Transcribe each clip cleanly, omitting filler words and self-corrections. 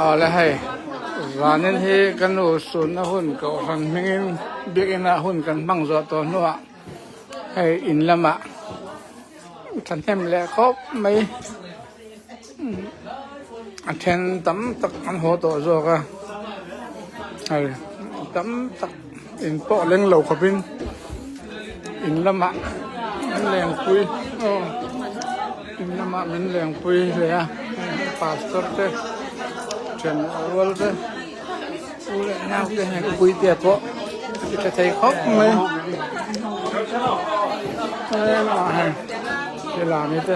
Awle hei zanin hi ka nu sunna hun kohhran hmingin biakinn ah hun kan hmang zawh tawh hnuah hei in lamah thahnem leh khawp mai a then tam tak an haw tawh zawk a hei tam tak in pawh leng lo khawpin in lamah an lengpui aw in lamah min lengpui hle a pastor te then rual te u leh nau te heng pui te pawh a ti tha thei khawp mai hei helami te.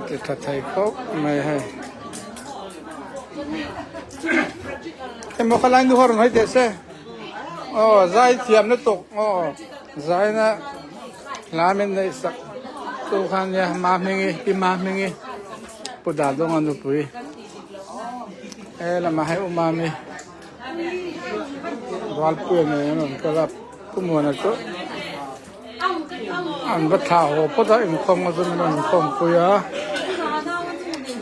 Ti tha thei khawp mai hei. Emaw kha lai nu ho rawn hawi teh se. Aw zai thiam lutuk aw zaina hla min neih sak tu kha nia Mahmingi Pi Mahmingi Pu Dadawnga nupui he lamah hei U Mami. Valpuia nen an rawn kal a Pu Muana chu an va thlah haw phawt a inkhawm nga chu min rawn inkhawm pui a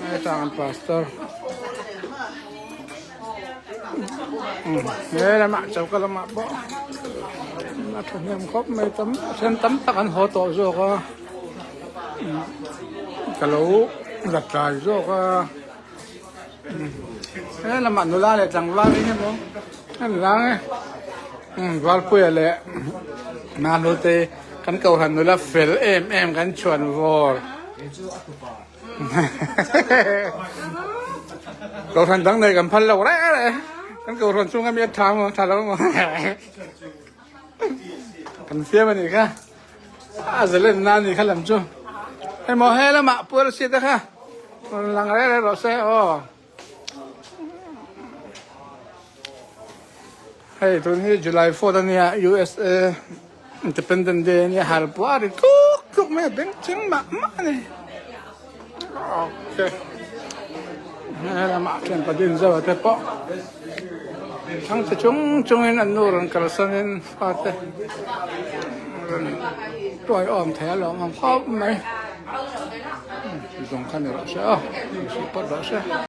hetah an pastor he lamah choka lamah pawh a thahnem khawp mai tam a then tam tak an haw tawh zawk a ka lo la tlai zawk a. He lamah nula leh tlangval eng emaw an lang e Valpuia leh Nahnute kan kohhran nula fel em em kan chhuan vawr kohhran dang nei kan phal lo reng reng kan kohhran chhunga mi a tha maw tha lo maw kan fiam a nih kha a zalenna a nih kha lam chu emaw he lamah puar siat a kha. Rawn lang reng reng rawh se aw. Hei tun hi July 4 a nia USA Independent Day a nia hal pawh a ri tluk tluk mai a beng cheng mah mah a ni. Okay. He lamah thian padin zo te pawh thang che chung chungin an nu rawn kalsanin fate rawn tuai awm thei a lawm ang khawp mai. Zawng kha ni rawh se aw, min hrilh phawt rawh se.